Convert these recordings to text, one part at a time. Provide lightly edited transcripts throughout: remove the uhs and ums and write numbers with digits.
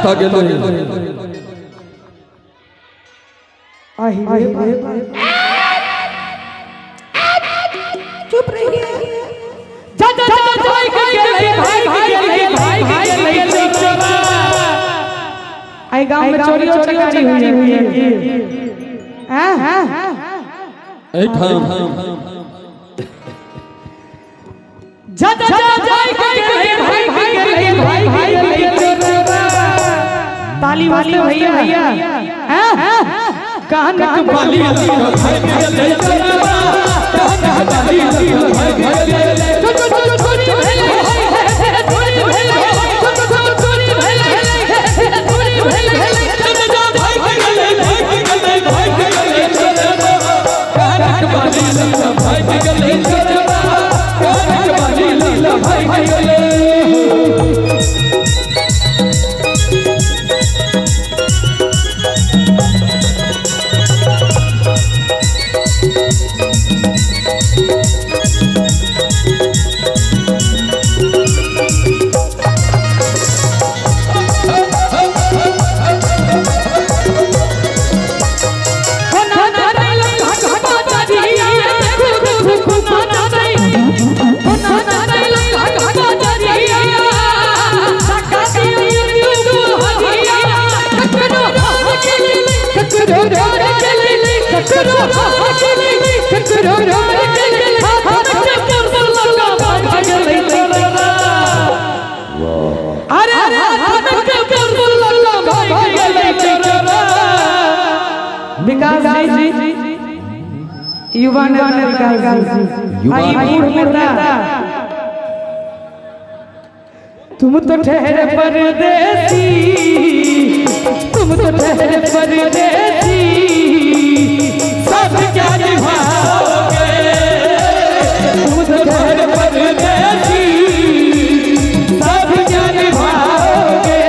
कतऽ गेलै? आहि रे बाप। चुप रहिए। जा जा जा भाई के गेलै, भाई के गेलै, भाई के गेलै चोरबा। आई गांव में चोरियो चकारी हुई है की? हैं? एहिठाम जा जा जा भाई के गेलै, भाई के गेलै, भाई के गेलै चोरबा। ताली बजते भैया। हैं? कानक बाली लऽ भागि गेलै चोरबा, कानक बाली लऽ भागि गेलै। चोरी भेलै, चोरी भेलै, चोरी भेलै, चोरी भेलै। जा जा भागि गेलै, भागि गेलै, भागि गेलै चोरबा, कानक बाली लऽ भागि गेलै चोरबा, कानक बाली लऽ भागि गेलै। अरे विकास जी, युवा नेता विकास जी, युवा आई बूढ़ नेता। तुम तो ठहरे परदेसी, तुम तो ठहरे परदेसी, सब क्या निभाओगे? तुम तो ठहरे परदेसी, सब क्या निभाओगे?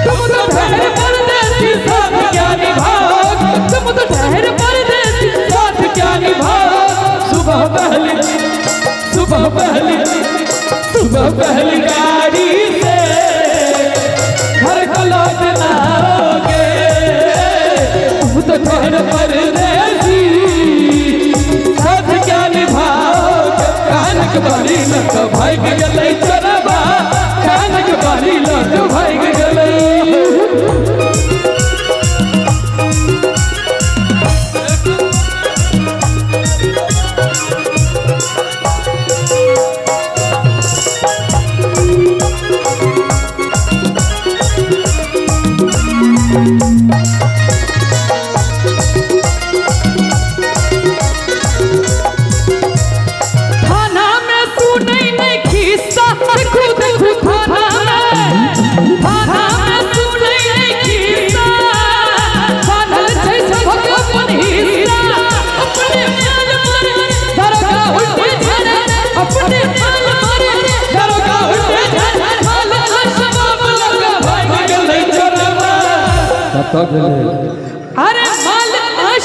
तुम तो ठहरे परदेसी, सब क्या निभाओगे? तुम तो ठहरे परदेसी, साथ क्या निभाओ? सुबह पहली, सुबह पहली, सुबह पहली गाड़ी से घर को लौट आओगे। तुम तो ठहर परदेसी, साथ क्या निभाओगे? कानक बाली लग भागि गेलै चोरबा, कानक बाली लग भागि गेलै। थाना में सुनै नहीं खिस्सा, देखू देखू थाना में, थाना में सुनै नहीं खिस्सा, बान्हल छै सभक अपन हिस्सा। अपने माल मारे दरोगा उल्टे झाड़े, अपने माल मारे दरोगा उल्टे झाड़े, माल शबाब लगा भागि गेलै चोरबा। कतऽ गेलै? अरे माल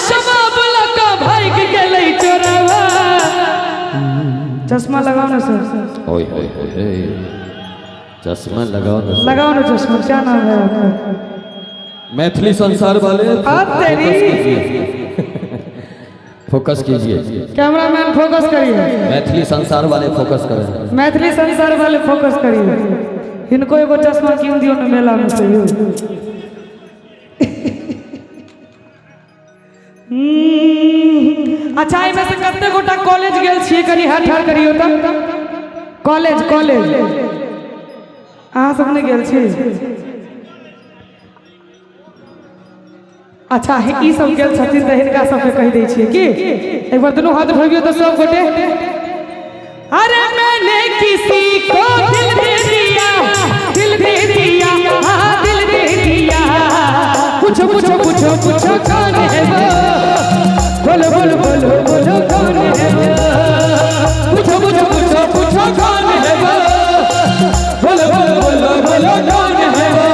शबाब लगा भागि गेलै चोरबा। चश्मा लगाओ ना सर। ओए होए होए होए, चश्मा लगाओ ना। लगाओ ना चश्मा। क्या नाम है आपका? मैथिली संसार वाले अब तेरी फोकस कीजिए। कैमरामैन फोकस करिए। मैथिली संसार वाले फोकस करें। मैथिली संसार वाले फोकस करिए। इनको एगो चश्मा कीन दियो ना मेला में से यौ। अच्छा, एहिमे से कते गोटा कॉलेज गेल छियै? कनि हाथ ठाढ़ करियौ तऽ। कॉलेज, कॉलेज अहाँ सब नहि गेल छी? अच्छा, ई सब गेल छथिन तऽ हिनका सबके कहि दै छियै कि एक बार दुनू हाथ उठबियौ तऽ सब गोटे। अरे मैंने किसी को दिल दे दिया, दिल दे दिया, हाँ दिल दे दिया। पूछो पूछो पूछो पूछो कौन है वो, बोलो बोलो बोलो बोलो कौन है वो। पूछो पूछो पूछो पूछो कौन है वो, बोलो बोलो बोलो बोलो कौन है वो।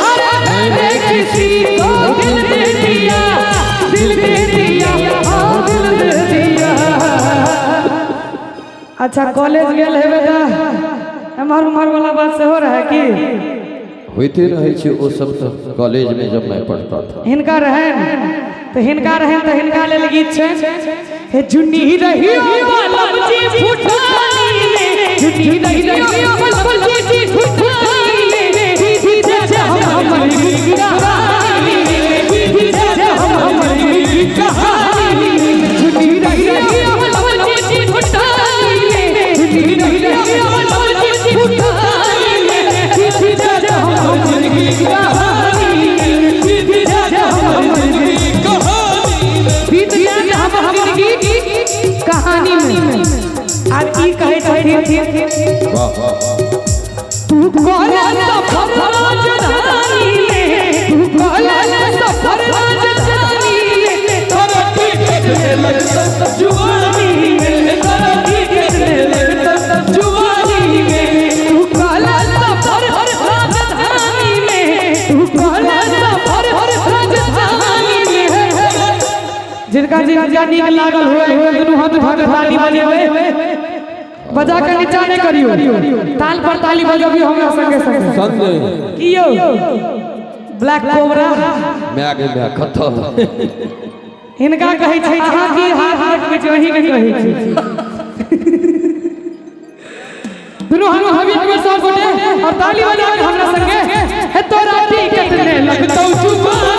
अरे मैंने किसी को दिल दे दिया, दिल दे दिया, हाँ दिल दे दिया। अच्छा, कॉलेज गेल हेबै तऽ एम्हर उम्हर वाला बात सेहो रहै की? होइते रहै छै ओ सब तऽ कॉलेज में जब मैं पढ़ता था। हिनका रहन तऽ हिनका रहन तऽ हिनका लेल गीत छै। हे जुनी रही बलम जी फुटानी में, जुनी रही बलम जी फुटानी में, बीत जे हम हमर कहानी में, बीत जे हम हमर कहानी में, जुनी रही बलम जी फुटानी में, जुनी रही बलम जी फुटानी में, बीत जे हम हमर कहानी में, बीत जे हम हमर बीत जाए हम जिंदगी कहानी में। आब ई कहै छथिन, वाह वाह। तू कहला सफर राजधानी में, तू कहला सफर राजधानी में, तरक्की करने लगता जुआनी में, तरक्की करने लगता जुआनी में। तू कहला सफर राजधानी में, तू कहला सफर राजधानी में। जिनका जिनका नीक लागल हुए दुनू हाथ उठा के ताली बजेबै, बजा के नीचा नहि करियौ, ताल पर ताली बजबियौ हमरा संगे संगे। संगे। की यौ ब्लैक कोबरा? मैं गे मैं खत्म। हिनका कहै छै, अहाँ की हाथ उठबै छी, अहीं के कहै छी। दुनू हाथ उठाबी एक बेर सब गोटे और ताली बजा के हमरा संगे। हे तोरा टिकट ने लगतौ जुबानी।